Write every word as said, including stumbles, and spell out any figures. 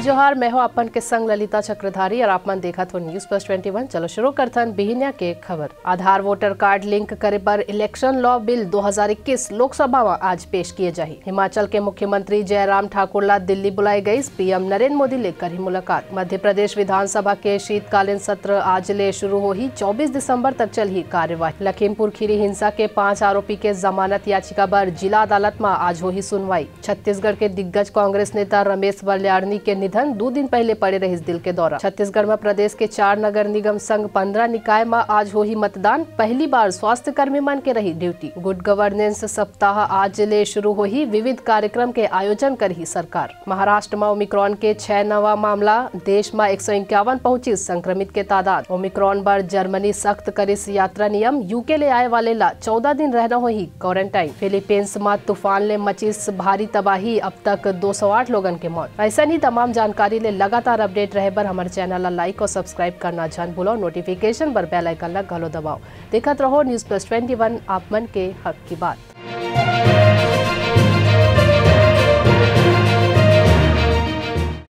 जोहार, मैं हूं अपन के संग ललिता चक्रधारी और आप मन देखत हो न्यूज प्लस ट्वेंटी वन। चलो शुरू करथन बिहिनिया के खबर। आधार वोटर कार्ड लिंक करे बर इलेक्शन लॉ बिल दो हज़ार इक्कीस लोकसभा म आज पेश किए जाही। हिमाचल के मुख्यमंत्री जयराम ठाकुर ला दिल्ली बुलाए गईस, पीएम नरेंद्र मोदी ले करही मुलाकात। मध्य प्रदेश विधानसभा के शीतकालीन सत्र आज ले शुरू होही, चौबीस दिसंबर तक चलही कार्यवाही। लखीमपुर खीरी हिंसा के पांच आरोपी के जमानत याचिका बर जिला अदालत म आज होही सुनवाई। छत्तीसगढ़ के दिग्गज कांग्रेस नेता रमेश वल्याणवी के निधन, दू दिन पहले पड़े रहिस दिल के दौरा। छत्तीसगढ़ म प्रदेश के चार नगर निगम संग पंद्रह निकाय म आज होही मतदान, पहली बार स्वास्थ्य कर्मी मन के रही ड्यूटी। गुड गवर्नेंस सप्ताह आज ले शुरू होही, विविध कार्यक्रम के आयोजन करही सरकार। महाराष्ट्र म ओमिक्रॉन के छह नवा मामला, देश म एक सौ इक्यावन पहुंचिस संक्रमित के तादाद। ओमिक्रॉन बर जर्मनी सख्त करिस यात्रा नियम, यूके ले आए वाले ला चौदह दिन रहना होही क्वारंटाइन। फिलीपींस म तूफान ले मचिस भारी तबाही, अब तक दो सौ आठ लोगन के मौत। ऐसा ही तमाम जानकारी ले लगातार अपडेट रहे बर हमर चैनल ला लाइक और सब्सक्राइब करना झन भूलो। नोटिफिकेशन बर बेल आइकन ला घलो दबाओ। देखत रहो न्यूज प्लस ट्वेंटी वन, आप मन के हक की बात।